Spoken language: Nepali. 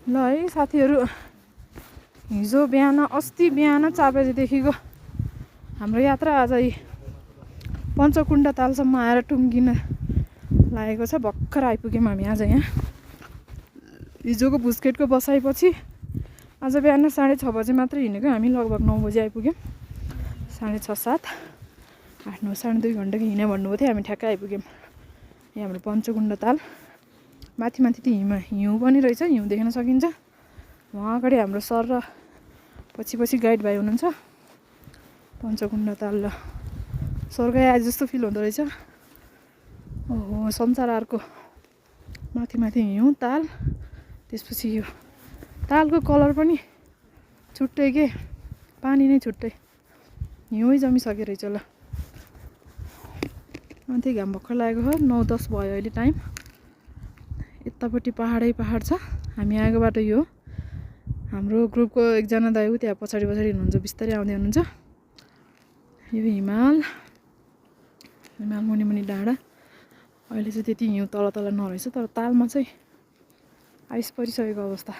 ल है साथीहरू, हिजो बिहान अस्ति बिहान 4 बजेदेखिको हाम्रो यात्रा आज पञ्चकुण्ड तालसम्म आएर टुङ्गिन लागेको छ। भर्खर आइपुग्यौँ हामी आज यहाँ। हिजोको भुस्केटको बसाइपछि आज बिहान 6:30 बजे मात्र हिँडेको हामी। लगभग 9 बजे आइपुग्यौँ। 6:30 7 8 9 2.5 घन्टाको हिँड्यो भन्नुभएको थियो। हामी ठ्याक्कै आइपुग्यौँ। यहाँ हाम्रो पञ्चकुण्ड ताल। माथि त्यो हिउँ पनि रहेछ, हिउँ देख्न सकिन्छ। उहाँ अगाडि हाम्रो सर र पछि गाइड भाइ हुनुहुन्छ। पञ्चकुण्ड ताल ल स्वर्ग आए जस्तो फिल हुँदो रहेछ। ओहो, संसार अर्को। माथि हिउँ ताल, त्यसपछि यो तालको कलर पनि छुट्टै के, पानी नै छुट्टै, हिउँै जमिसक्यो रहेछ। ल माथि घाम भर्खर लागेको हो। 9:10 भयो अहिले टाइम। यतापट्टि पहाडै पहाड छ। हामी आएको बाटो यो हो। हाम्रो ग्रुपको एकजना दाइ ऊ त्यहाँ पछाडि हुनुहुन्छ, बिस्तारै आउँदै हुनुहुन्छ। यो हिमाल मुनि डाँडा। अहिले चाहिँ त्यति हिउँ तल नरहेछ, तर तालमा चाहिँ आइस परिसकेको अवस्था।